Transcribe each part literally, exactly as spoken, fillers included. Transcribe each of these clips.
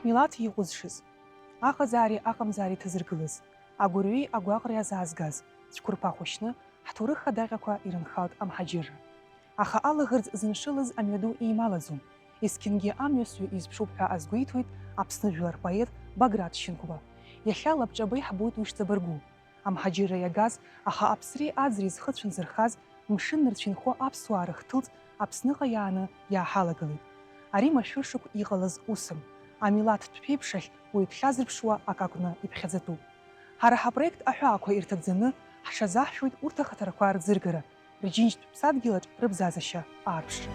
Милаҭ иҟәызшаз, аҟазаареи аҟамзаареи ҭазыргылаз, агәырҩеи агәаҟреи азаазгаз, цәқәырԥа хәышьны, ҳҭоурых адаҟьақәа ирынхалт амҳаџьырра. Аха алаӷырӡ зыншылаз амҩаду еималаӡом, есқьынгьы амҩасҩы изԥшуп ҳәа азгәеиҭоит Аԥсны жәлар рпоет Баграт Шьынқәба. Иахьа лабҿаба иаҳбоит уи шҵабыргу. Амҳаџьырра иагаз, аха аԥсреи аӡреи зхы цәынзырхаз, мшын нырцә инхо аԥсуаа рыхҭылҵ Аԥсныҟа иааны иааҳалагылеит. Ари машәыршақә иҟалаз усым, амилаҭтә ԥеиԥш ахь уаҩԥхьа зырԥшуа акы акәны иԥхьаӡатәуп. Ҳара ҳапроект аҳәаақәа ирҭагӡаны ҳҽазаҳшәоит урҭ ахаҭарқәа рӡыргара, рџьынџьтә ԥсадгьылаҿ рыбзазашьа аарԥшра.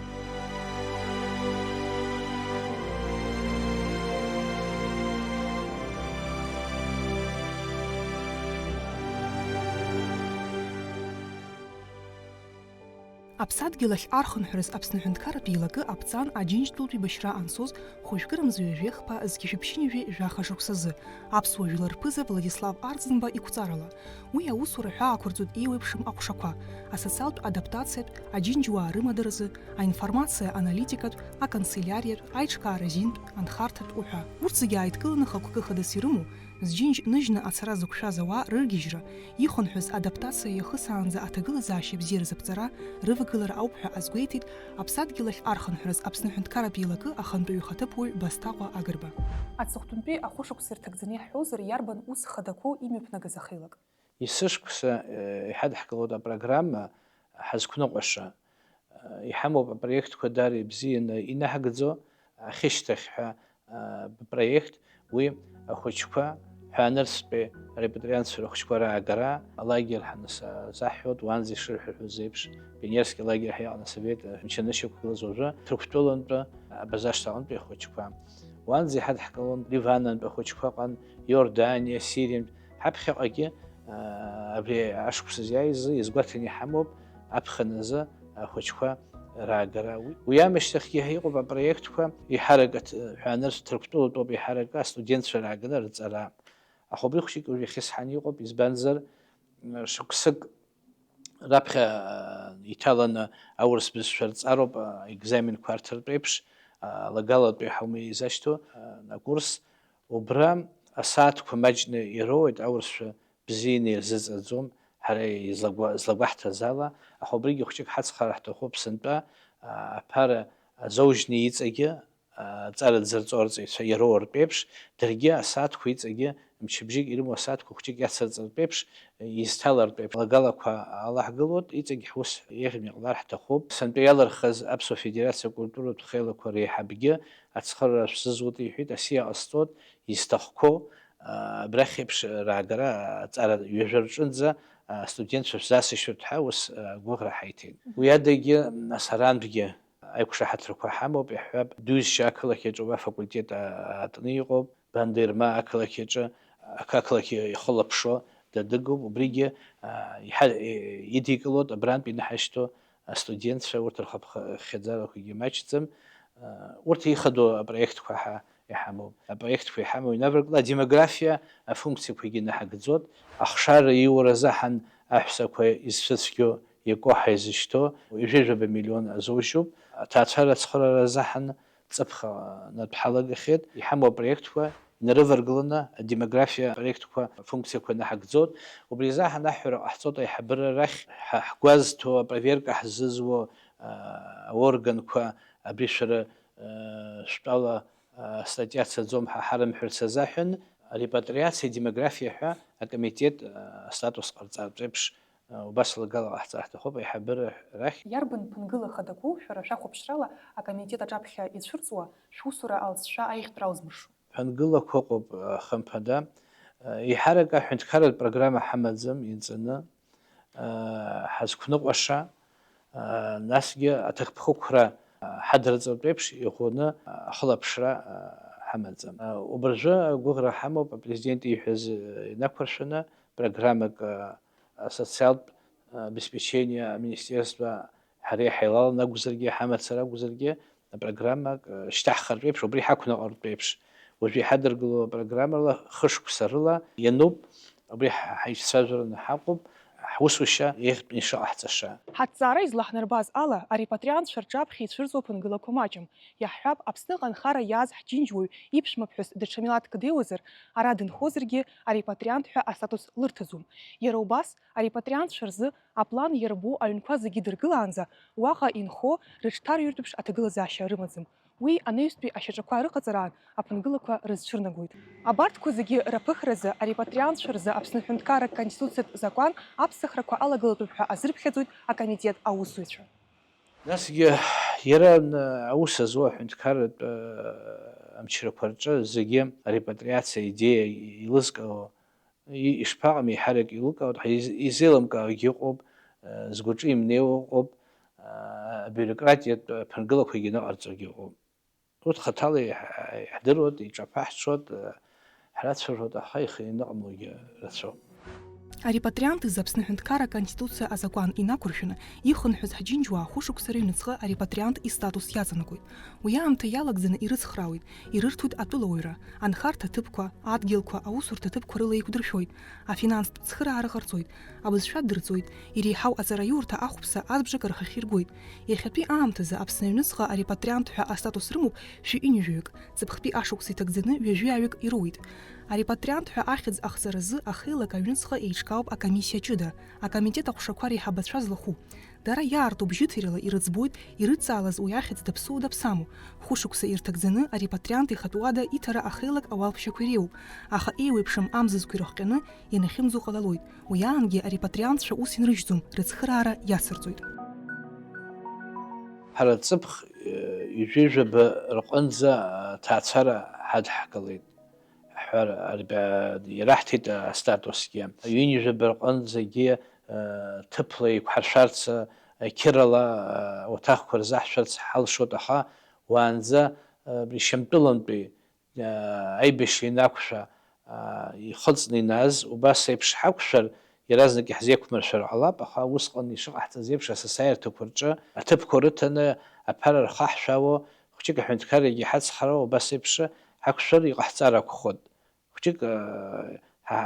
Аԥсадгьыл ахь архынҳәраз Аԥсны аҳәынҭқарратә еилакы аԥҵан Аџьынџьтәылатә еибашьра анцоз хәажәкырамза ҩажәи хԥа зқьи жәшәи ԥшьынҩажәи жәаха шықәсазы, аԥсуа жәлар рԥыза Владислав Арӡынба иқәҵарала. Уи аусура ҳәа ақәырҵоит еиуеиԥшым аҟәшақәа, асоциалтә адаптациатә, аџьынџьуаа рымадаразы, аинформациа аналитикатә, аканцеляриатә, аиҿкаара азинтә, анхарҭатә уҳәа. Урҭ зегьы ааидкыланы хықәкы хадас ирымоу, зџьынџь ныжьны ацара зықәшәаз ауаа рыргьежьра, ихынҳәыз адаптациа иахысаанӡа аҭагылазаашьа бзиаразы аԥҵара рывагылара ауп ҳәа азгәеиҭеит Аԥсадгьыл ахь архынҳәраз Аԥсны аҳәынҭқарратә еилакы ахантәаҩы ихаҭыԥуаҩ Басҭаҟәа Агрба. Аҵыхәтәантәи ахәышықәса ирҭагӡаны иаҳҳәозар, иарбан ус хадақәоу имҩаԥнагаз ахеилак? Есышықәса, э, иҳадҳкылоит апрограмма Ҳазқәныҟәаша. Э, иҳамоуп апроектқәа даара ибзианы инаҳагӡо, Ахьышьҭахь ҳәа, э, проект, уи ахәыҷқәа, ҳәаанырцәтәи арепатриантцәа рыхәыҷқәа раагара, алагер ҳаназаҳҳәоит, уанӡа ишырҳәахьоу еиԥш, пионерский лагер ҳәа иҟан асовет, э, мчы анышьақәгылаз уажәы, Ҭырқәтәылантәи, Абазашҭа аҟынтәи ахәыҷқәа. Уанӡа иҳадҳкылон Ливанантә ахәыҷқәа ыҟан, Иорданиа, Сириантә, ҳаԥхьаҟагьы, аа, абри ашықәсазы иааиз изгәаҭаны иҳамоуп аԥхын азы ахәыҷқәа раагара. Уи, уи амышьҭахьгьы иҟоуп апроектқәа, иҳаракы аҭ-, ҳәаанырцә Ҭырқәтәылатәоуп иҳаракы астудентцәа раагара рҵара. Аха убри хәҷык уажә иахьысҳаны иҟоуп, избанзар, шықәсык раԥхьа, аа, иҭаланы аурыс бызшәа рҵароуп, аа, екзаменқәа арҭартә еиԥш, аа, лагалатәи ҳаума изашьҭоу, аа, акурс. Убра асааҭқәа маҷны ироуеит, аурысшәа бзианы ирзыҵаӡом, ҳара излагәа-, злагәаҳҭаз ала, аха убригьы хәҷык ҳацхраара ҳҭахуп сынтәа, аа, аԥара азоужьны иҵегьы, аа, аҵара дзырҵо арҵаҩцәа ироуртә еиԥш, даргьы асааҭқәа иҵегьы, мчыбжьык ирымоу асааҭқәа хәҷык иацырҵартә еиԥш, изҭалартә еиԥш, лагалақәа алаҳгылоит, иҵегь ҳус еиӷьны иҟалар ҳҭахуп. Сынтәа иалырхыз Аԥсуа Федерациа акультуратә хеилақәа реиҳабгьы ацхыраара шәзызуеит иҳәеит, асиа ҟасҵоит, изҭахқәоу, аа, абрахь еиԥш раагара аҵара ҩажәа рҿынӡа, аа, астудентцәа шәзасышьҭуеит ҳәа ус, аа, агәыӷра ҳаиҭеит. Уи адагьы, нас арантәгьы аиқәшаҳаҭрақәа ҳамоуп, иаҳҳәап, Дузшьа ақалақь аҿы уа афакультет, аа, аартны иҟоуп, Бандерма ақалақь аҿы, ақалақь ихылаԥшуа дадыгоуп, убригьы, аа, иҳа-, идикылоит абрантә инаҳашьҭу астудентцәа, урҭ рхыԥхьаӡарақәагьы маҷӡам. Урҭ ихадоу апроектқәа ҳа иҳамоуп. Апроектқәа иҳамоу инаваркла, адемографиа афункциақәагьы наҳагӡоит. Ахшара иура азаҳан аҳәсақәа изцәыцәгьоу, иакоу ҳаизышьҭоу, ҩажәижәаба миллион азоужьуп. Аҭаацәара ацхыраара азаҳан ҵыԥх, а, натә ҳалагахьеит. Иҳамоу апроектқәа инарываргыланы адемографиа апроектқәа функциақәа наҳагӡоит. Убри азы ҳанаҳҳәара ҟаҳҵоит аиҳабыра рахь ҳа ҳгәазҭо, апроверка ҳзызуо, а, аорганқәа, абри шәара, а, шәтәала, а, астатиа цаӡом ҳәа ҳарымҳәарц азыҳәан, арепатриациа демографиа ҳәа акомитет, а, астатус ҟарҵартә еиԥш, а, убас лагала ҟаҳҵар ҳҭахуп аиҳабыра рахь. Иарбан ԥынгыла хадақәоу шәара шәахәаԥшрала акомитет аҿаԥхьа ицәырҵуа шәусура алҵшәа аиӷьтәра аузмыршо? Ҳәангылақәа ыҟоуп, хымԥада. Еиҳарак аҳәынҭқарратә программа ҳамаӡам ианҵаны, ҳазқәныҟәаша, насгьы аҭакԥхықәра ҳадырҵартә еиԥш иӷәӷәаны ахылаԥшра ҳамаӡам. Убыржәы агәыӷра ҳамоуп апрезидент ииҳәаз инақәыршәаны программак асоциалтә обеспечение аминистерство ҳара иҳаилаланы акәзаргьы, ҳамацара акәзаргьы, апрограммак, э, шьҭаҳхыртә еиԥш, убри ҳақәныҟәартә еиԥш, уажәы иҳадыргыло апрограммала хышықәса рыла иануп, убри ҳа-, ҳаицәажәараны ҳаҟоуп. ҳусушьа иахьтә ишыҟаҳҵаша. Ҳаҭҵаара излаҳнарбаз ала, арепатриантцәа рҿаԥхьа ицәырҵуа ԥынгылақәа маҷым. Иаҳҳәап, Аԥсныҟа анхара иааз ҳџьынџьуаҩ иԥшәмаԥҳәыс даҽа милаҭк деиуазар, ара дынхозаргьы арепатриант ҳәа астатус лырҭаӡом. Иара убас, арепатриантцәа рзы аплан иарбоу аҩнқәа зегьы дыргылаанӡа, уаҟа инхо, рыҽҭарҩыртә еиԥш аҭагылазаашьа рымаӡам. Уи анаҩстәи ашьаҿақәа рыҟаҵараан аԥынгылақәа рызцәырнагоит. Абарҭқәа зегьы раԥыхразы арепатриантцәа рзы Аԥсны аҳәынҭқарратә конституциатә закәан аԥсахрақәа алагалатәуп ҳәа азырԥхьаӡоит акомитет аусзуҩцәа. Насгьы иара аус азуа аҳәынҭқарратә амчрақәа рҿы зегьы арепатриациа аидеиа еилызкаауа, ишԥаҟам, еиҳарак еилукаауеит ҳәа изеилымкаауагьы ыҟоуп, згәаҿы имнеиуа ыҟоуп, абиурократиатә ԥынгылақәагьы ныҟарҵогьы ыҟоуп. Урҭ хаҭала иаҳдыруеит, иҿаԥаҳҽуеит, ҳрацәажәоит, аха ихы ианыҟамлогьы рацәоуп. Арепатриант изы Аԥсны Аҳәынҭқарра Аконституциа азакәан инақәыршәаны ихынҳәыз ҳџьынџьуаа хәышықәса рыҩныҵҟа арепатриант истатус иаҵанакуеит. Уи аамҭа иалагӡаны ирыцхраауеит, ирырҭоит атәылауаҩра, анхарҭа ҭыԥқәа, адгьылқәа, аусурҭа ҭыԥқәа рыла еиқәдыршәоит, афинанстә цхыраара ҟарҵоит, абызшәа дырҵоит, иреиҳау аҵараиурҭа ахәԥса азбжак рхахьы иргоит. Иахьатәи аамҭазы Аԥсны аҩныҵҟа арепатриант ҳәа астатус рымоуп шәи ҩынҩажәаҩык, ҵыԥхтәи ашықәс иҭагӡаны ҩажәи ааҩык ироуеит. Арепатриант ҳәа ахьӡ ахҵаразы ахеилак аҩныҵҟа еиҿкаауп акомиссиа ҷыда, акомитет аҟәшақәа реиҳабацәа злахәу. Дара иаарту бжьыҭирала ирыӡбоит ирыдҵаалаз уи ахьӡ даԥсоу даԥсаму. Хәышықәса ирҭагӡаны арепатриант ихатә уада иҭара ахеилак ауалԥшьақәа иреиуоуп, аха еиуеиԥшым амзызқәа ирыхҟьаны ианахьымӡо ҟалалоит. Уи аангьы арепатриантцәа ус инрыжьӡом, рыцхыраара иацырҵоит. Ҳара ҵыԥх ҩажәижәаба рҟынӡа аҭаацәара ҳадҳкылеит. Ҳҳәар, ираҳҭеит астатусгьы. Ҩынҩажәаба рҟынӡагьы ҭыԥла еиқәҳаршәарц, қьырала уаҭахқәа рзаҳшәарц ҳалшоит, аха уаанӡа абри Шьамтәылантәи аибашьра инақәшәа ихыҵны иназ убас еиԥш ҳақәшәар, иаразнак иаҳзеиқәмыршәар ҟалап, аха усҟан ишыҟаҳҵаз еиԥш асасааирҭақәа рҿы аҭыԥқәа рыҭаны аԥара рхаҳшәаауа, хәҷык аҳәынҭқаррагьы иҳацхраауа убас еиԥш ҳақәшәар иҟаҳҵар акәхоит. Хәҷык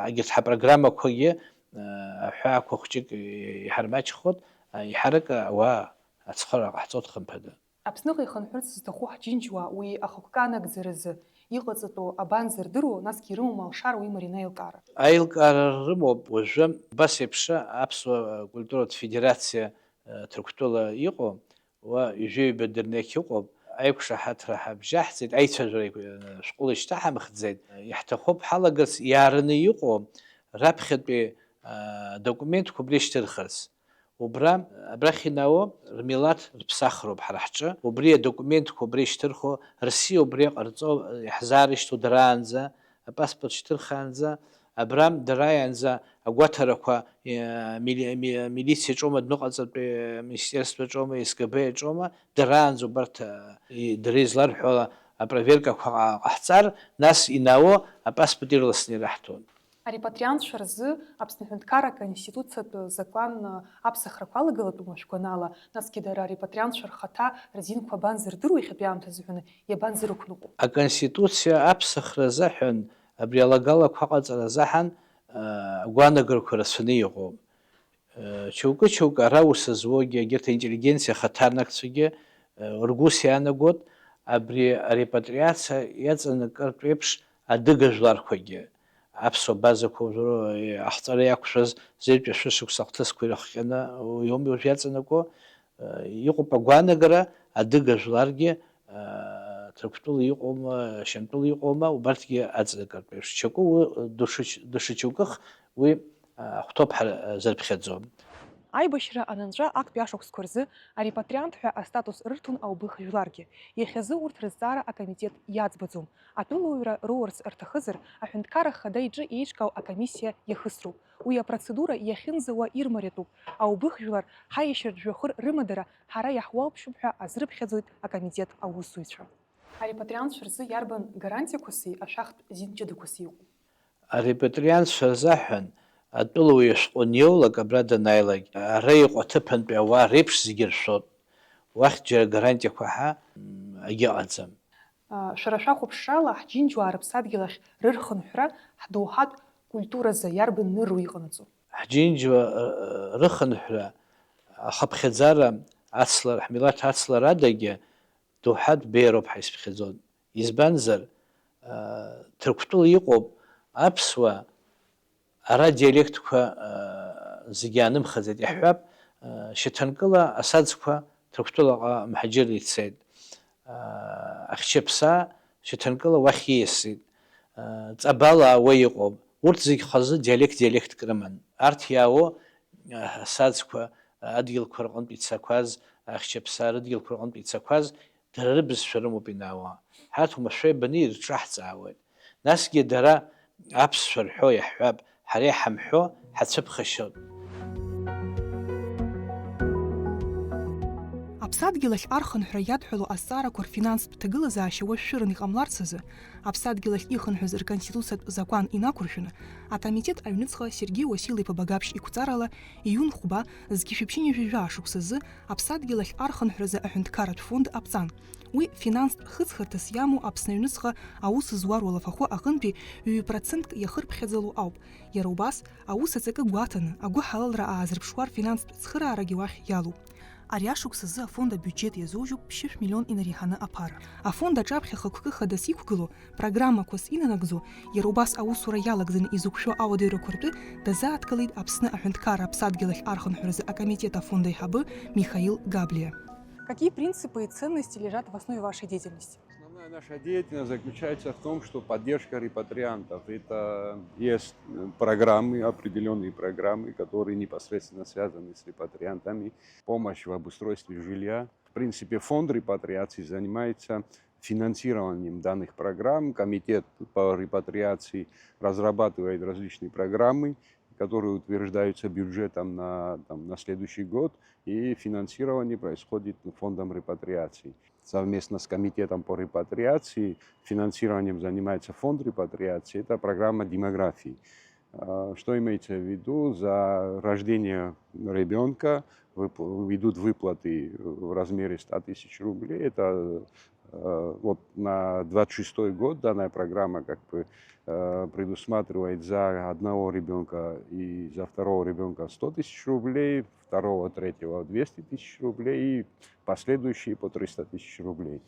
егьырҭ ҳапрограммақәагьы аҳәаақәа хәҷык иҳармаҷхоит, еиҳарак ауаа ацхыраара ҟаҳҵоит, хымԥада. Аԥсныҟа ихынҳәырц зҭаху ҳџьынџьуаа уи ахықәкы анагӡаразы иҟаҵатәу абанзырдыруа, насгьы ирымоума алшара уи Марина аилкаара? Аилкаара рымоуп уажәы, убас еиԥш аԥсуа культуратә федерациа Ҭырқәтәыла иҟоу, уа ҩажәеиба дырнеқь ыҟоуп, аиқәшаҳаҭра ҳабжьаҳҵеит, аицәажәара шәҟәыла ишьҭаҳамхӡеит, иаҳҭахуп ҳалагарц иаараны иҟоу раԥхьатәи адокументқәа убри ишьҭырхырц. Убра, абрахь инаауа рмилаҭ рыԥсахроуп ҳара ҳҿы. Убри адокументқәа убра ишьҭырхуа, рсиа убри ҟарҵо, иаҳзаарышьҭуа дараанӡа, апаспорт шьҭырхаанӡа, абра дарааиаанӡа агәаҭарақәа, е, мили-, ми-, милициаҿоума, адәныҟаҵатәи министерстваҿоума, С Г Б аҿоума, дараанӡа убарҭ, е, дара изларҳәо ала апроверкақәа ҟа-, ҟаҳҵар, нас инаауа апаспорт ирласны ираҳҭон. Арепатриантцәа рзы Аԥсны Аҳәынҭқарра Аконституциатә закәан аԥсахрақәа алагалатәума шәгәанала, насгьы дара арепатриантцәа рхаҭа рдинқәа абанзырдыруа иахьатәи аамҭазы ҳәаны иабанзырықәныҟәо? Аконституциа аԥсахра азыҳәан абри алагалақәа аҟаҵара азыҳәан, аа, агәаанагарақәа рацәаны иҟоуп. Ыы, џьоукы-џьоукы ара аус зуогьы, егьырҭ аинтеллигенциа ахаҭарнакцәагьы, ыы, ргәы иаанагоит абри арепатриациа иаҵанакыртә еиԥш адыга жәларқәагьы, аԥсуа базақәа уажәы аҟаҵара иақәшәаз зеижә шықәса ахҭысқәа ирыхҟьаны, уи ауми уажә иаҵанакуа, ыы, иҟоуп агәаанагара, адыга жәларгьы, ыы, Ҭырқәтәыла иҟоума, Шьамтәыла иҟоума, убарҭгьы аҵанакыртә еиԥш. Џьоукы уи, даҽа, даҽа џьоукых уи, ыы, ахәҭоуп ҳәа, ыы, зарԥхьаӡо. Аибашьра анынҵәа актәи ашықәсқәа рзы арепатриант ҳәа астатус рырҭон аубых жәларгьы. Иахьазы урҭ рызҵаара акомитет иаӡбаӡом. Атәылауаҩра роурц рҭахызар, Аҳәынҭқарра Ахада иҿы еиҿкаау акомиссиа иахысроуп. Уи апроцедура иахьынӡауа ирмариатәуп. Аубых жәлар ҳаиашьаратә жәҩахыр рымадара ҳара иаҳуалԥшьоуп ҳәа азрыԥхьаӡоит акомитет аусзуҩцәа. Арепатриантцәа рзы иарбан гарантиақәаси ашәахтә зин ҷыдақәаси иҟоу? Арепатриантцәа рзаҳәан, атәылауаҩ ашәҟәы аниоулак, абра данааилак, ара иҟоу аҭыԥантәи ауаа реиԥш зегьы ршәоит. Уахь џьара гарантиақәа ҳәа, м, агьыҟаӡам. Шәара шәахәаԥшрала, ҳџьынџьуаа рыԥсадгьыл ахь рырхынҳәра ҳдоуҳатә Культуразы иарбан нырроу иҟанаҵо? Ҳџьынџьуа рыхынҳәра, ахыԥхьаӡара ацлар, ҳмилаҭ ацлар адагьы доуҳатә беиароуп ҳәа исԥхьаӡон. Избанзар, Ҭырқәтәыла иҟоуп аԥсуа, ара диалектқәа зегьы аанымхаӡеит иаҳҳәап, шьаҭанкыла асаӡқәа Ҭырқәтәылаҟа мҳаџьырла ицеит. Ахьчаԥсаа шьаҭанкыла уахь ииасит. Ҵабалаа уа иҟоуп. Урҭ зегь хазы диалект-диалектк рыман. Арҭ иаауо асаӡқәа адгьылқәа рҟынтә ицақәаз, ахьчаԥсаа рыдгьылқәа рҟынтә ицақәаз, дара рыбызшәа рымоуп инаауа. Ҳарҭ уамашәа ибаны ирҿаҳҵаауеит. Насгьы дара аԥсшәа рҳәо иаҳҳәап, ҳара иҳамҳәо ҳацәыԥхашьоит. Аԥсадгьыл ахь архынҳәра иадҳәало азҵаарақәа рфинанстә ҭагылазаашьа уашәшәырны иҟамларц азы, аԥсадгьыл ахь ихынҳәыз рконституциатә закәан инақәыршәаны, акомитет аҩныҵҟа Сергеи Уасил-иԥа Багаԥшь иқәҵарала июн хәба зқьи шәаԥшьынҩажәи жәаа шықәсазы аԥсадгьыл ахь архынҳәразы аҳәынҭқарратә фонд аԥҵан. Уи финанстә хыҵхырҭас иамоу Аԥсны аҩныҵҟа аус зуа руалафахәы аҟынтәи ҩ-процентк иахырԥхьаӡало ауп. Иара убас, аус аҵакы гәаҭаны, агәыҳалалра аазырԥшуа рфинанстә цхыраарагьы уахь иалоуп. Ари ашықәс азы афонд абиуџьет иазужьуп ԥшьышә миллион инареиҳаны аԥара. Афонд аҿаԥхьа хықәкы хадас иқәгылоу, программақәас инанагӡо, иара убас аусура иалагӡаны изықәшәо ауадаҩрақәа ртәы дазааҭгылеит Аԥсны аҳәынҭқарра аԥсадгьыл ахь архынҳәразы акомитет афонд аиҳабы Михаил Габлиа. Какие принципы и ценности лежат в основе вашей деятельности? Основная наша деятельность заключается в том, что поддержка репатриантов. Это есть программы, определенные программы, которые непосредственно связаны с репатриантами. Помощь в обустройстве жилья. В принципе, фонд репатриации занимается финансированием данных программ. Комитет по репатриации разрабатывает различные программы, которые утверждаются бюджетом на, там, на следующий год, и финансирование происходит фондом репатриации. Совместно с комитетом по репатриации финансированием занимается фонд репатриации, это программа демографии. А, что имеется в виду? За рождение ребенка вып- идут выплаты в размере ста тысяч рублей. Это э, вот на двадцать шестой год данная программа как бы э, предусматривает за одного ребенка и за второго ребенка сто тысяч рублей, второго, третьего двести тысяч рублей и последующие по триста тысяч рублей.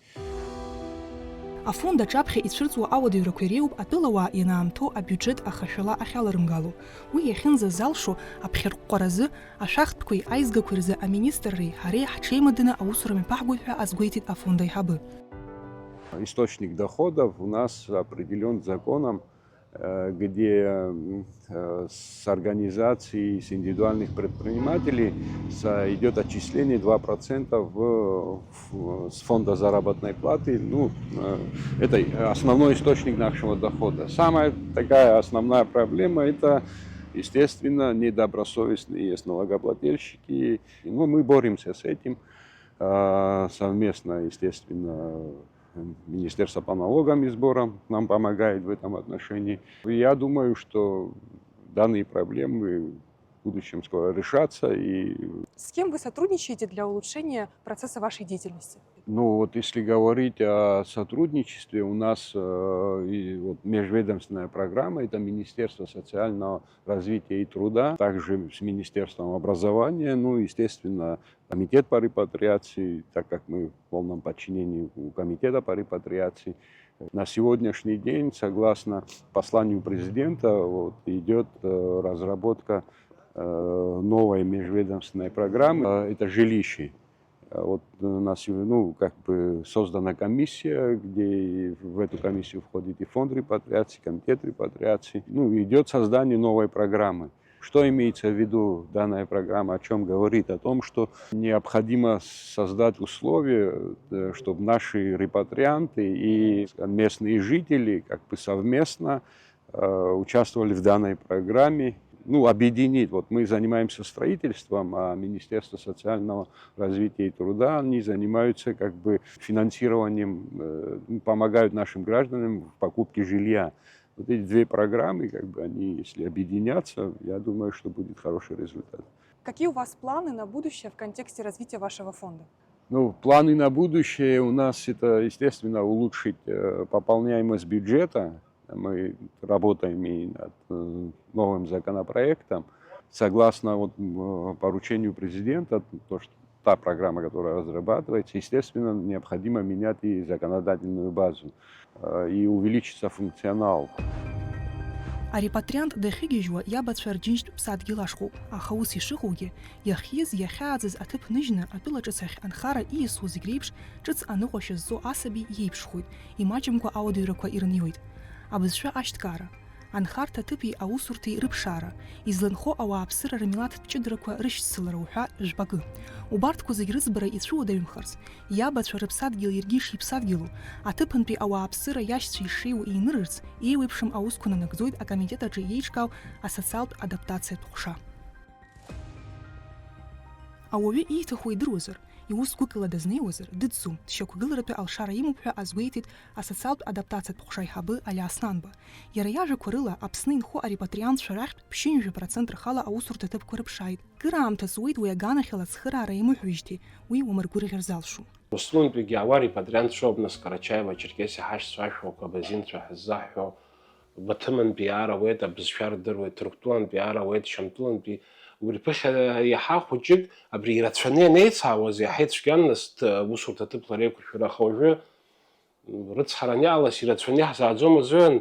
Афонд аҿаԥхьа ицәырҵуа ауадаҩрақәа иреиуоуп атәылауаа ианаамҭоу абиуџьет ахашәала ахьаларымгало. Уи иахьынӡазалшо аԥхьарҟәҟаразы, ашәахтәқәеи аизгақәеи рзы аминистрреи ҳареи ҳҽеимаданы аусура мҩаԥаҳгоит ҳәа азгәеиҭеит афонд аиҳабы. Источник доходов у нас определен законом, э, где м, э, с организаций, с индивидуальных предпринимателей с- идет отчисление два процента в, в- с фонда заработной платы. Ну, э, это основной источник нашего дохода. Самая такая основная проблема — это, естественно, недобросовестные есть налогоплательщики. Но мы боремся с этим а, совместно, естественно, Министерство по налогам и сборам нам помогает в этом отношении. Я думаю, что данные проблемы в будущем скоро решатся. И С кем вы сотрудничаете для улучшения процесса вашей деятельности? Ну вот если говорить о сотрудничестве, у нас э, и вот межведомственная программа, это Министерство социального развития и труда, также с Министерством образования, ну, естественно, комитет по репатриации, так как мы в полном подчинении у комитета по репатриации. На сегодняшний день, согласно посланию президента, вот, идет э, разработка э, новой межведомственной программы. Э, Это жилище. Э, Вот у нас, ну, как бы создана комиссия, где и в эту комиссию входит и фонд репатриации, комитет репатриации. Ну, идет создание новой программы. Что имеется в виду данная программа, о чем говорит? О том, что необходимо создать условия, э, чтобы наши репатрианты и местные жители как бы совместно э, участвовали в данной программе. Ну, объединить. Вот мы занимаемся строительством, а Министерство социального развития и труда, они занимаются как бы финансированием, э, помогают нашим гражданам в покупке жилья. Вот эти две программы, как бы они, если объединятся, я думаю, что будет хороший результат. Какие у вас планы на будущее в контексте развития вашего фонда? Ну, планы на будущее у нас это, естественно, улучшить э, пополняемость бюджета. Мы работаем и над э, новым законопроектом. Согласно вот, м, поручению президента, то, что та программа, которая разрабатывается, естественно, необходимо менять и законодательную базу, э, и увеличится функционал. Арепатриант дахьыгьежьуа иабацәа рџьынџьтә ԥсадгьыл ашҟоуп, аха ус ишыҟоугьы, иахьиз, иахьааӡаз аҭыԥ ныжьны атәыла ҿыц ахь анхара ииасуа зегь реиԥш, ҿыц аныҟәашьа зҵоу асаби иеиԥшхоит, имаҷымкәа ауадаҩрақәа ирыниоит. Абызшәа ашьҭкаара, анхарҭа ҭыԥи аусурҭеи рыԥшаара, изланхо ауааԥсыра рмилаҭтә ҷыдарақәа рышьцылара уҳәа жәпакы. Убарҭқәа зегь рыӡбара ицәуадаҩымхарц, иабацәа рыԥсадгьыл иаргьы ишиԥсадгьылу, аҭыԥантәи ауааԥсыра иашьцәа ишреиуоу инырырц еиуеиԥшым аусқәа нанагӡоит акомитет аҿы иеиҿкаау асоциалтә адаптациатә ҟәша. Ауаҩы ииҭаху идыруазар, иус гәыкала дазнеиуазар, дыӡӡом, дшьақәгыларатәы алшара имоуп ҳәа азгәеиҭеит асоциалтә адаптациатә ҟәша аиҳабы Алиас Нанба. Иара иажәақәа рыла, Аԥсны инхо арепатриантцәа рахьтә ԥшьынҩажәа процент рхала аусурҭа ҭыԥқәа рыԥшааит. Кыраамҭа зуеит уи аганахьала ацхыраара имыҳәижьҭеи, уи уамыргәырӷьар залшом. Урыстәылантәигьы иаауа репатриантцәоуп, нас, Карачаево-Черкесиа ҳашьцәа ашәоуқәа абазинцәа ҳзаҳҳәо, Баҭымынтәи иаара ауеит, Абызшәа рдыруеит, Ҭырқәтәылантәи иаара ауеит, Шьамтәылантәи. Убри ԥыхьа иаҳа хәыҷык абри ирацәаны ианеицаауаз иаҳа ицәгьан, нас, ҭ-, усурҭа ҭыԥла реиқәыршәара, аха уажәы рыцҳаран иаалас ирацәаны иаҳзааӡом азыҳәан,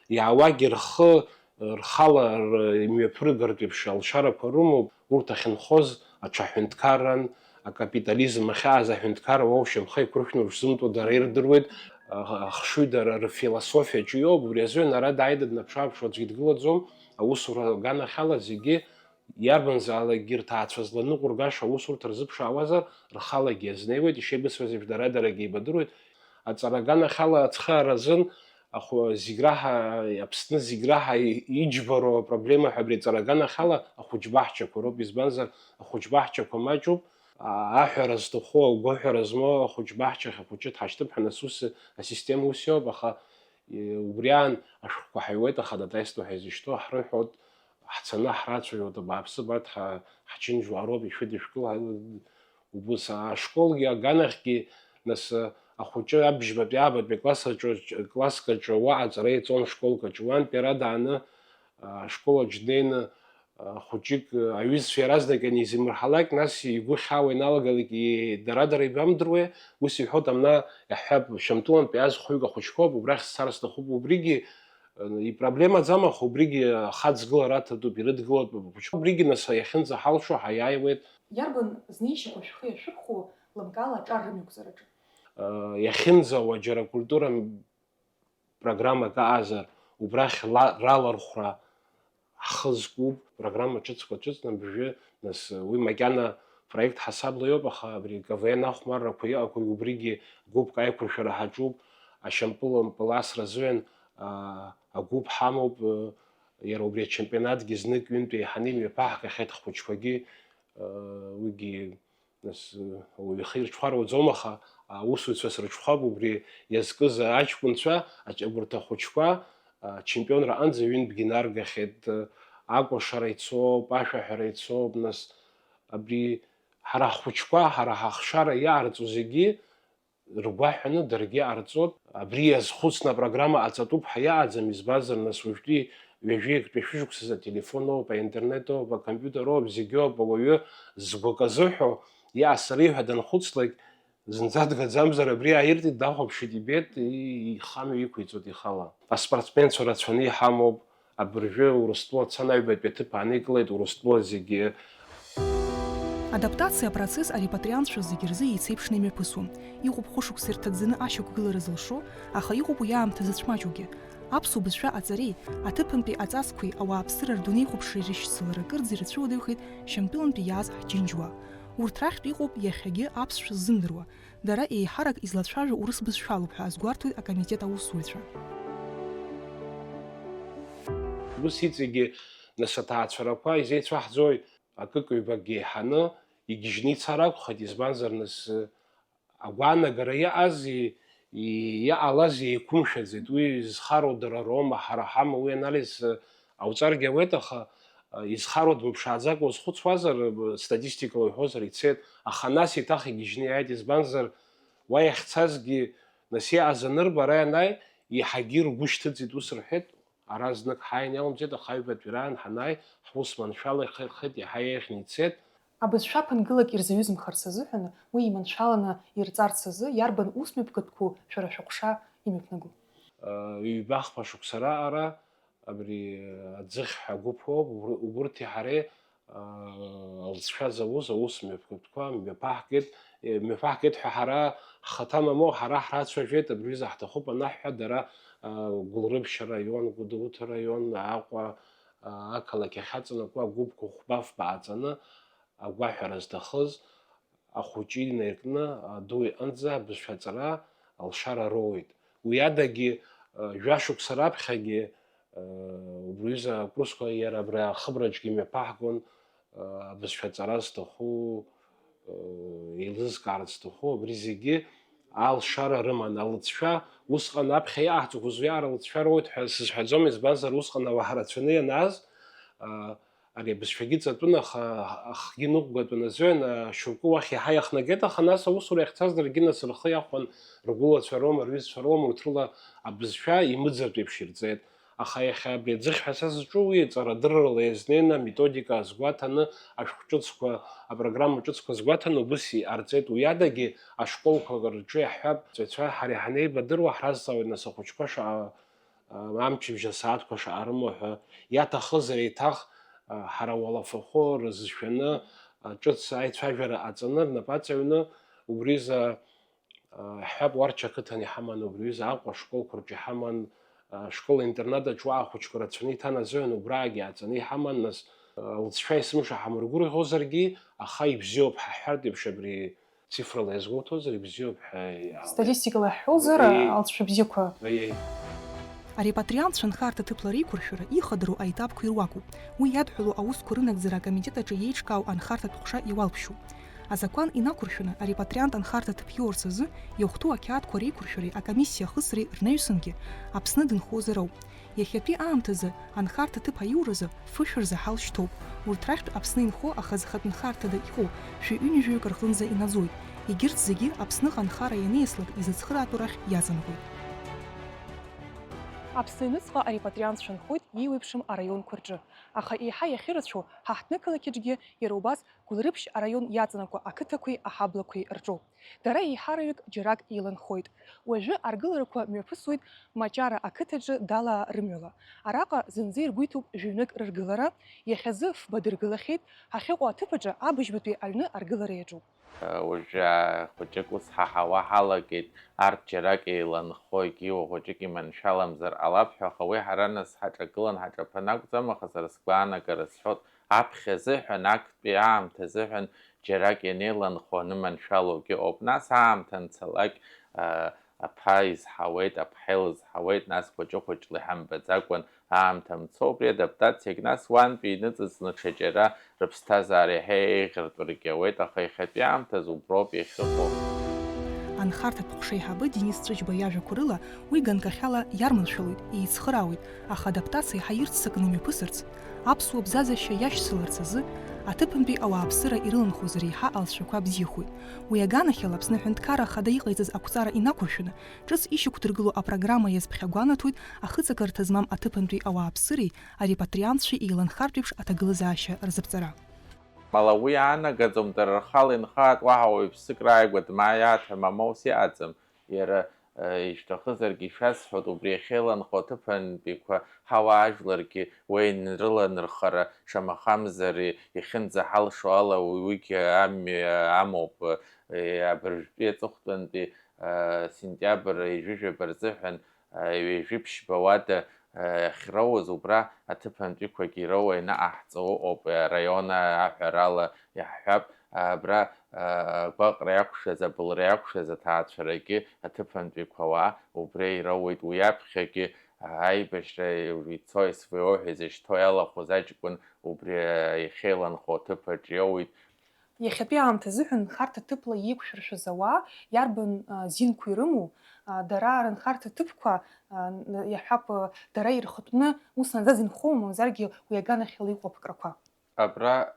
иаауагьы рхы рхала р-, имҩаԥыргартә еиԥш алшарақәа рымоуп, урҭ ахьынхоз аҽаҳәынҭқарран, акапитализм ахьааз аҳәынҭқарра уа ушьамхы еиқәыршәны ушзымтәо дара ирдыруеит, а-, ахшыҩ дара рфилософиаҿы иоуп, убри азыҳәан ара дааины днаԥшы-ааԥшуа аӡәгьы дгылаӡом, аусура аганахьала зегьы иарбанзаалакгьы рҭаацәа зланыҟәыргаша аусурҭа рзыԥшаауазар, рхалагьы иазнеиуеит, ишеибыҭаз еиԥш дара-дарагьы еибадыруеит. Аҵара аганахьала ацхыраара азын ахә-, зегь раҳа, Аԥсны зегь раҳа и-, иџьбароу апроблема ҳәа абри аҵара аганахьала ахәыҷбаҳчақәа роуп, избанзар, ахәыҷбаҳчақәа маҷуп, а-, аҳәара зҭаху, агәаҳәара змоу ахәыҷбаҳчахь ахәыҷы дҳашьҭып ҳәа, нас ус асистема ус иоуп, аха, и-, убри аан ашәҟәқәа ҳаҩуеит, аха датаисту ҳәа изышьҭоу ҳрыҳәоит, ҳцаны ҳрацәажәоит, абааԥсы, абарҭ ҳа-, ҳџьынџьуаа роуп, ишәыдышәкыл, убыс ашколгьы аганахьгьы, нас, ахәыҷы абжьбатәи аабатәи акласс аҿы, класск аҿы уаҟа аҵара иҵон школк аҿы. Уантәи ара дааны, ашкол аҿы днеины, хәыҷык, аҩызцәа иаразнак ианизимырҳалак, нас игәы хьаауа иналагалак, и-, дара-дара ибамдыруеи? Ус иҳәоит, амна, иаҳҳәап, Шьамтәылантәи иааз хәҩык ахәыҷқәоуп, убрахь сцар сҭахуп, убригьы, э, ипроблемаӡам, аха убригьы ахаҵгылара аҭатәуп, ирыдгылатәуп ахәыҷқәа. Убригьы, нас, иахьынӡаҳалшо ҳаиааиуеит. Иарбан знеишьақәа шәхы иашәырхәо лымкаала аҿар рымҩақәҵараҿы? Э, иахьынӡауа џьара культура программак аҟазар, убрахь ла-, ралархәра ҳхы зкуп, программа ҿыцқәа ҿыцны абыржәы, нас, уи макьана проект ҳасабла иоуп, аха абри К В Н ахәмаррақәа иҟақәоу убригьы гәыԥк аиқәыршәара ҳаҿуп, ашьампылымпыл асра азыҳәан, аа, агәыԥ ҳамоуп, э, иара убри ачемпионатгьы знык-ҩынтә еиҳаны имҩаԥаҳгахьеит ҳхәыҷқәагьы, э, уигьы Нас, ауаҩы ихы ирҽхәар ауаӡом, аха аусуҩцәа срыҽхәап, убри иазкыз аҷкәынцәа, аҷ-, абарҭ ахәыҷқәа, ачемпионра аҟынӡа ҩынтәгьы инаргахьеит, акәашара ицоуп, ашәаҳәара ицоуп, нас, абри ҳара ҳхәыҷқәа, ҳара ҳахшара иаарҵо зегьы ргәаҳәаны даргьы иҟарҵоит. Абри иазхәыцны апрограмма ҟаҵатәуп ҳәа иаҟаӡам, избанзар, нас, уажәтәи ҩажәи актәи шәышықәсазы ателефон ауп, аинтернет ауп, акомпиутер ауп, зегьы ауп, ауаҩы згәы акы азыҳәо, иаасыреи ҳәа данхәыцлак, зынӡа дгаӡамзар абри ааиртит, дахәаԥшит, ибеит, и-, ихамҩа иқәиҵоит ихала. Аспортсменцәа рацәаны иҳамоуп, абыржәы Урыстәыла дцан аҩбатәи аҭыԥ ааникылеит, Урыстәыла зегьы. Адаптациа апроцесс арепатриантцәа зегьы рзы еицеиԥшны имҩаԥысуам. Иҟоуп хәышықәса ирҭагӡаны ашьақәгылара зылшо, аха иҟоуп уи аамҭа зыцәмаҷугьы. Аԥсуа бызшәа аҵареи, аҭыԥантәи аҵасқәеи, ауааԥсыра рдунеи хәаԥшреи рышьцылара кырӡа ирацәыуадаҩхеит Шьамтәылантәи иааз ҳџьынџьуаа. Урҭ рахьтә иҟоуп иахьагьы аԥсшәа ззымдыруа. Дара еиҳарак излацәажәо урыс бызшәалоуп ҳәа азгәарҭоит акомитет аусзуҩцәа. Ус иҵегьы, нас, аҭаацәарақәа изеицәаҳҵои? Акык-ҩбак еиҳаны игьежьны ицар акәхеит, избанзар, нас, агәаанагара иаҟази, и-, иҟалази еиқәымшәаӡеит. Уи зхароу дара роума, ҳара ҳама, уи анализ, э, ауҵаргьы ауеит, аха, э, изхароу дмыԥшааӡакәа узхәыцуазар, э, статистикала уҳәозар, ицеит, аха нас еиҭах игьежьны иааит, избанзар, уа иахьцазгьы, нас иааз анырба, ара ианааи, Еиҳагьы ргәы шьҭыҵит, ус рҳәеит, ара знык ҳааины иалымҵит, аха аҩбатәи раан ҳанааи, ҳус маншәала ихырхеит, иаҳа еиӷьны ицеит. Абызшәа ԥынгылак ирзаҩызмхарц азыҳәан, уи иманшәаланы ирҵарц азы иарбан усмҩаԥгатәқәоу шәара шәыҟәша имҩаԥнаго? Ҩба-хԥа шықәса раҟара абри аӡыхь ҳәа агәыԥ ауп, убр-, убырҭи ҳареи алҵшәа зауз аус мҩаԥгатәқәа мҩаԥаҳгеит, мҩаԥаҳгеит ҳәа ҳара ҳхаҭа мамоу, ҳара ҳрацәажәеит, абри аҩыза ҳҭахуп анаҳҳәа, дара Гәылрыԥшь араион, Гәдоуҭа араион, Аҟәа ақалақь ахьаҵанакуа агәыԥқәа хәба-фба ааҵаны, агәаҳәара зҭахыз ахәыҷы инаиркны аду иҟынӡа абызшәа аҵара алшара роуеит. Уи адагьы, жәашықәса раԥхьагьы, убри аҩыза акурсқәа иара абри ахыбраҿгьы имҩаԥаҳгон, абызшәа аҵара зҭаху, еилызкаарц зҭаху, абри зегьы алшара рыман, алыҵшәа усҟан аԥхьа иҟаҳҵақәоз уи аара алыҵшәа роуеит ҳәа сызҳәаӡом, избанзар, усҟан ауаа рацәаны ианааз, ари абызшәагьы ҵатәын, аха ахгьы ныҟәгатәын азыҳәан, шьоукы уахь иаҳа иахнагеит, аха нас аусура иахьцаз даргьы нас рхы иахәан, ргәылацәа роума, рҩызцәа роума, урҭ рыла абызшәа имыӡыртә еиԥш ирҵеит. Аха иахьа абри аӡыхь ҳәа са сызҿу уи ҵарадыррала иазнеины, аметодика азгәаҭаны, ашәҟә ҿыцқәа, апрограмма ҿыцқәа азгәаҭаны убыс иҟарҵеит. Уи адагьы ашколқәа рҿы иаҳҳәап, ҵәацәа ҳара иҳанеибадыруа ҳразҵаауеит нас ахәыҷқәа шаҟа, амчыбжь асааҭқәа шаҟа рымоу ҳәа, иаҭахызар еиҭах ҳара ауалафахәы рызшәаны, ҿыц аицәажәара ҟаҵаны, рнапы аҵаҩны, убри изы Ҳҳәап, Уарча ақыҭан иҳаман, убри аҩыза Аҟәа ашколқәа рҿы иҳаман, ашкол-интернат аҿы уаҟа ахәыҷқәа рацәаны иҭан азыҳәан, убраагьы иааҵаны иҳаман, нас, алҵшәа есымша ҳамыргәырӷьозаргьы, аха ибзиоуп ҳәа ҳҳәартә еиԥш, абри цифрала иазгәоуҭозар, ибзиоуп ҳәа иаауеит. Статистикала ҳҳәозар, Еи. алҵшәа бзиақәа. Еи. Арепатриантцәа анхарҭа ҭыԥла реиқәыршәара ихадароу аетапқәа ируакуп. Уи иадҳәалоу аусқәа рынагӡара акомитет аҿы иеиҿкаау анхарҭатә ҟәша иуалԥшьоуп. Азакәан инақәыршәаны арепатриант анхарҭа ҭыԥ иоурц азы иахәҭоу ақьаадқәа реиқәыршәареи акомиссиа ахысреи рнаҩсангьы Аԥсны дынхозар ауп. Иахьатәи аамҭазы анхарҭа ҭыԥ аиуразы фышә рзы ҳалшьҭоуп. Урҭ рахьтә Аԥсны инхо, аха зхатә нхарҭада иҟоу шәи ҩынҩажәаҩык рҟынӡа инаӡоит. Егьырҭ зегьы Аԥсныҟа анхара ианиаслак изыцхыраатәу рахь иаҵанакуеит. Аԥсны аҩныҵҟа арепатриантцәа нхоит еиуеиԥшым араионқәа рҿы, аха еиҳа иахьырацәоу ҳа ҳҭнықалақьаҿгьы иара убас Гәылрыԥшь араион иаҵанакуа ақыҭақәеи аҳаблақәеи рҿоуп. Дара еиҳараҩык џьарак еиланхоит. Уажәы аргыларақәа мҩаԥысуеит Маҷара ақыҭаҿы Далаа рымҩала. Араҟа зынӡа иргәеиҭоуп жәаҩнык рыргылара, иахьазы фба дыргылахьеит, ҳахьыҟоу аҭыԥ аҿы абыжьбатәи аҩны аргылара иаҿуп. Уажәы хәыҷык ус ҳаҳауа ҳалагеит, арҭ џьарак еиланхо, егьиуа хәыҷык иманшәаламзар ҟалап ҳәа, аха уи ҳара нас ҳаҿагылан ҳаҿаԥан акәӡам, аха сара сгәаанагара сҳәоит, аԥхьа азыҳәан, актәи аамҭа азыҳәан џьарак ианеиланхо аныманшәалогьы ыҟоуп. Нас аамҭа анцалак, аԥа изҳауеит, аԥҳа илызҳауеит, нас хәыҷы-хәыҷла иҳамбаӡакәан аамҭа мцо, убри адаптациагь нас уантәи иныҵыҵны ҽаџьара рыԥсҭазаара иаҳа еиӷьыртәргьы ауеит, аха иахьатәи аамҭазы уброуп иахьыҟоу. Анхарҭатә ҟәшеиҳабы Денис Ҵәыџьба иажәақәа рыла, уи ганкахьала иарманшәалоит, еицхыраауеит, аха адаптациа еиҳа ирццакны имҩаԥысырц, аԥсуа бзазашьа иашьцыларц азы, аҭыԥантәи ауааԥсыра ирыланхозар еиҳа алҵшәақәа бзиахоит. Уи аганахьала Аԥсны Аҳәынҭқарра Ахада иҟаиҵаз ақәҵара инақәыршәаны, ҿыц ишьақәдыргыло апрограмма иазԥхьагәанаҭоит ахыҵакырҭа змам аҭыԥантәи ауааԥсыреи арепатриантцәеи еиланхартә еиԥш аҭагылазаашьа рзыԥҵара. Мала уи аанагаӡом, дара рхала инхааит, уаҳа уаҩԥсык рааигәа дмааиааит ҳәа мамоу сыҟаӡам. Иара, э, ишәҭахызаргьы ишәасҳәоит, убри иахьеиланхо аҭыԥантәиқәа ҳауаажәларгьы уеинрыланырхара, шамахамзар, ихьынӡаҳалшо ала, уигьы амҩа амоуп. Э, абыржәтәи аҵыхәтәантәи, э, сентиабр ҩажәижәаба рзыҳәан, ҩажәи ԥшьба уада иахьроуаз, убра аҭыԥантәиқәагьы ироуа ианаҟаҳҵо ыҟоуп, араион аҳәарала иаҳҳәап, абра агәаҟра иақәшәаз, абылра иақәшәаз аҭаацәарагьы аҭыԥантәиқәа ауаа убра ироуеит, уи аԥхьагьы аибашьра ицо, СВО ҳәа изышьҭоу иалахәыз аҷкәын убри иахьеиланхо аҭыԥ аҿы иоуеит. Иахьатәи аамҭа азыҳәан нхарҭа ҭыԥла иеиқәшәыршәаз ауаа иарбан, а, зинқәа ирымоу, а, дара рынхарҭа ҭыԥқәа, а, н-, иаҳҳәап, а, дара ирхатәны ус наӡаӡа инхоу, мамзаргьы уи аганахьала иҟоу аԥкрақәа. Абра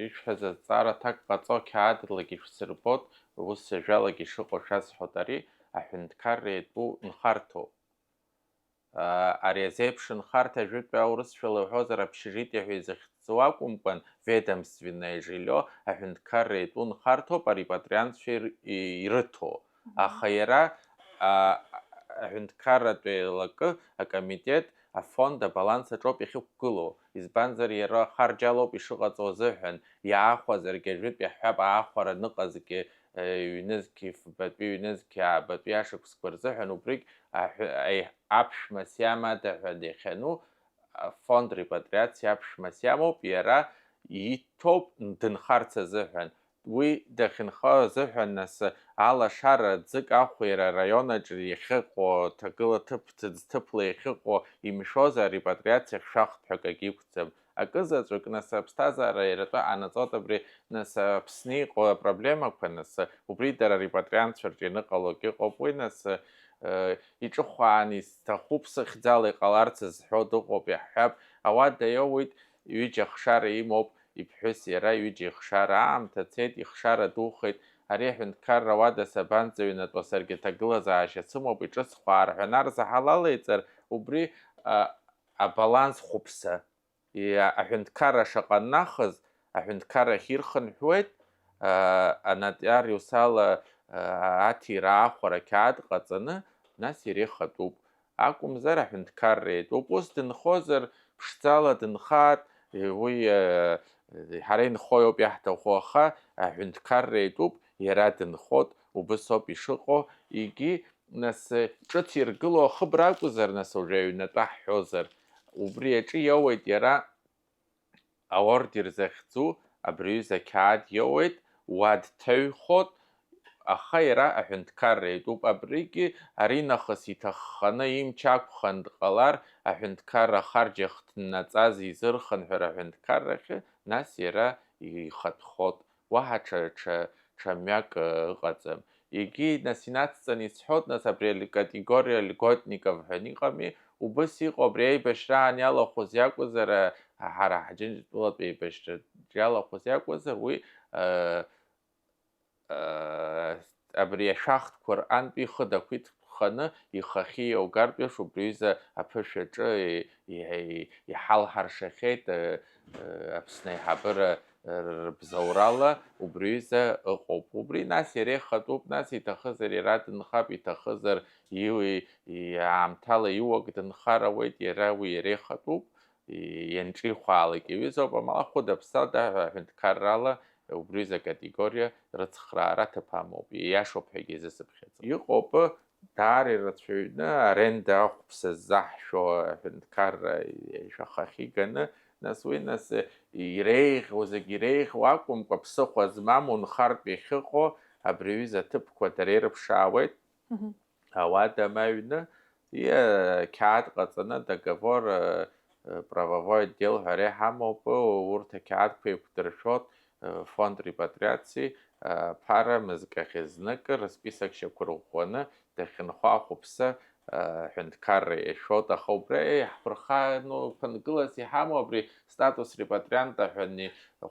ишәҳәаз азҵаара аҭак ҟаҵо, қьаадлагьы ишәсырбот, ус ажәалагьы ишыҟоу шәасҳәот, ари аҳәынҭқарра иатәу нхарҭоуп. Ари азеиԥш нхарҭа, ажәытәтәи аурысшәала иҳәозар общежитие ҳәа изыхьӡу акәымкәан, ведомственное жильё, аҳәынҭқарра иатәу нхарҭоуп арепатриантцәа ир-, и-, ирыҭо. Аха иара, а, аҳәынҭқарратә еилакы акомитет афонд абаланс аҿоуп иахьықәгылоу, избанзар, иара харџьалоуп ишыҟаҵоу азыҳәан, иаахәазаргьы, ажәытә иаҳҳәап, аахәара аныҟазгьы, э, ҩнызқь, фбатәи ҩнызқь, аабатәи ашықәсқәа рзыҳәан, убригь аҳәы-, аи-, аԥшәма сиамада ҳәа иахьану, афонд репатриациа аԥшәма сиамоуп, иара иҭоуп дынхарц азыҳәан. Уи дахьынхо азыҳәан, нас, алашара ӡык ахә иара араион аҿы иахьыҟоу, ҭагыла ҭыԥ, ҭыӡ ҭыԥла иахьыҟоу имшәозар, арепатриациа хшәахтә ҳәа акагьы иқәӡам. Акы заҵәык, нас, аԥсҭазаара иаратәы ҟанаҵоит абри, нас, Аԥсны иҟоу апроблемақәа, нас, убри дара арепатриантцәа рҿы ианыҟалогь ыҟоуп уи, нас, э, иҿыхәаан изҭахуп, сыхьӡала иҟаларц зҳәо дыҟоуп, иаҳҳәап, ауада иоуеит, ҩыџьа ахшара имоуп, иԥҳәыс иара, ҩыџьа ихшара аамҭа цеит, ихшара духеит, ари аҳәынҭқарра ауада сабанӡаҩнатәо, саргьы аҭагылазаашьа сымоуп, иҿысхуа арҳәан арзаҳал алеиҵар, убри, а, абаланс хәыԥса. Иа-, аҳәынҭқарра шаҟа нахыз, аҳәынҭқарра ахьирхынҳәуеит, аа, анотариус ала, аа, аҭира аахәара ақьаад ҟаҵаны, нас иара ихатәуп. Акәымзар, аҳәынҭқарра иатәуп. Ус дынхозар, ԥшӡала дынхааит, уи, аа, ҳара инхо иоуп иаҳҭаху, аха аҳәынҭқарра иатәуп, иара дынхот, убыс ауп ишыҟоу, егьи, нас, ҿыц иргылоу ахыбра акәзар, нас, уажәы аҩнатәа ҳҳәозар, убри аҿы иоуеит иара, аордер захьӡу абри аҩыза ақьаад иоуеит, уа дҭаҩхот, аха иара аҳәынҭқарра иатәуп. Абригьы аринахыс иҭахханы имч ақәхан дҟалар, аҳәынҭқарра ахарџь ахҭнаҵаз изырхынҳәыр аҳәынҭқаррахьы, нас иара ихатәхот. Уаҳа ҽа, ҽа, ҽа мҩак, ы, ыҟаӡам. Егьи, нас, инацҵаны исҳәот, нас, абри аль-, категориа льготников ҳәа иҟами, убыс иҟоу, абри аибашьраан иалахәыз иакәзар, ы, ҳара ҳџьынџьтәылатә еибашьраҿы иалахәыз иакәзар, уи, ы, ы, абри ашәахтәқәа рҟынтә ихы дақәиҭ-, ԥханы ихахьы иоугартә еиԥш, убри аҩыза аԥышәаҿы и-, и-, и-, иҳалҳаршахьеит, э, э, Аԥсны аиҳабыра рыбзоурала убри аҩыза ыҟоуп. Убри нас иара ихатәуп, нас иҭахызар иара дынхап, иҭахызар иуи, и-, аамҭала иуак дынхар ауеит, иара уи иара ихатәуп, и-, ианҿихәаалак иҩызоуп, амала ахәыда-ԥсада ҳәа аҳәынҭқаррала убри аҩыза акатегориа рыцхраара аҭыԥ амоуп, ииашоуп ҳәагьы изысыԥхьаӡом. Иҟоуп, даара ирацәаҩны аренда ахәԥса ззаҳшәо аҳәынҭқарра ишәахахь иганы, нас уи, нас, иреиӷьу зегь иреиӷьу акәымкәа, ԥсыхәа змам унхартә иахьыҟоу абри аҩыза аҭыԥқәа дара ирыԥшаауеит. Мгм. Ауада ма аҩны, и, ақьаад ҟаҵаны, договор, э, э, правовой отдел ҳәа ара иҳамоуп, урҭ ақьаадқәа еиқәдыршәот, э, фонд репатриациеи, э, ԥара мызкахьы зныкы рысписок шьақәырӷәӷәаны дахьынхо ахәыԥсы, э, ҳәынҭқарра иашәот, аха убра еиҳԥырхану ԥынгылас иҳамоу абри статус репатрианта ҳәа ани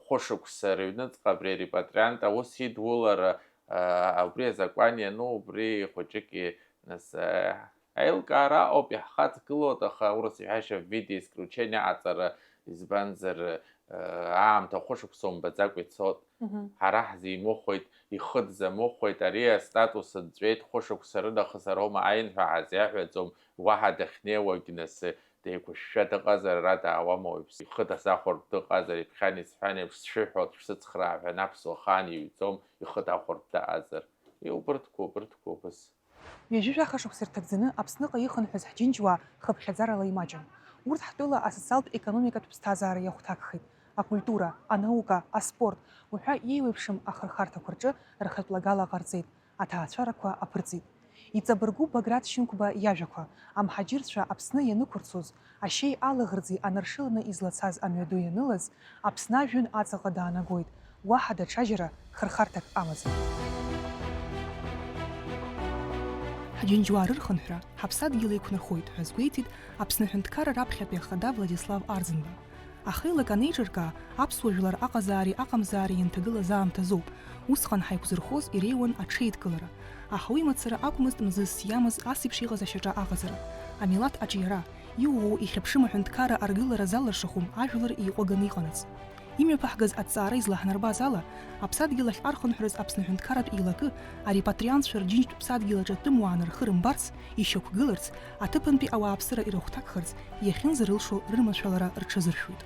хәышықәса рыҩныҵҟа абри арепатриант аус идулара, э, убри азакәан иану, убри хәыҷык и-, нас, э, аилкаара ауп, иаҳхаҵгылоит, аха урыс иҳәашьа в виде исключения аҟаҵара, избанзар, э, аамҭа хәышықәса умбаӡакәа ицот. Мгм. Ҳара ҳзимыхәеит, ихы дзамыхәеит, ари астатус нҵәеит, хәышықәса рынахыс ароума аин ҳәа ҳазиаҳәаӡом, уаҳа дахьнеиуагь нас деиқәышәшәа дыҟазар, ара даауама уаҩԥс, ихы дазахәартә дыҟазар, иԥхьан исҳәан еиԥш, сшәыҳәоит, шәсыцхраа ҳәа, аԥсуа ахаан иҩӡом, ихы дахәартә даҟазар. Иубырҭқәоу, убырҭқәоу, убыс. Ҩажәи жәаха шықәса ирҭагӡаны Аԥсныҟа ихынҳәыз ҳџьынџьуаа хыԥхьаӡарала имаҷым. Урҭ ҳтәыла асоциалтә-економикатә ԥсҭазаара иахәҭакхеит, акультура, анаука, аспорт, уҳәа иеиуеиԥшым ахырхарҭақәа рҿы рхатә лагала ҟарҵеит, аҭаацәарақәа аԥырҵеит. Иҵабыргуп Баграт Шьынқәба иажәақәа, амҳаџьырцәа Аԥсны ианықәырцоз, ашьеи алаӷырӡи анаршыланы излацаз амҩаду ианылаз, Аԥсны ажәҩан аҵаҟа даанагоит, уаҳа даҽаџьара хырхарҭак амаӡам. Ҳџьынџьуаа рырхынҳәра ҳаԥсадгьыл еиқәнархоит ҳәа азгәеиҭеит Аԥсны аҳәынҭқарра раԥхьатәи ахада Владислав Арӡынба. Ахеилак анеиҿыркаа, аԥсуа жәлар аҟазаареи аҟамзаареи ианҭагылаз аамҭазоуп. Усҟан ҳаиқәзырхоз иреиуан аҽеидкылара. Аха уи мацара акәмызт мзызс иамаз ас еиԥш иҟаз ашьаҿа аҟазара. Амилаҭ аҿиара, иууоу ихьыԥшым аҳәынҭқарра аргылара залыршахом ажәлар еиҟәаганы иҟанаҵ. Имҩаԥаҳгаз аҭҵаара излаҳнарбаз ала, аԥсадгьыл ахь архынҳәраз Аԥсны аҳәынҭқарратә еилакы арепатриантцәа рџьынџьтә ԥсадгьыл аҿы атәымуаа анырхы рымбарц, ишьақәгыларц, аҭыԥантәи ауааԥсыра ирыхәҭакхарц иахьынӡарылшо рымацәалара рҽазыршәоит.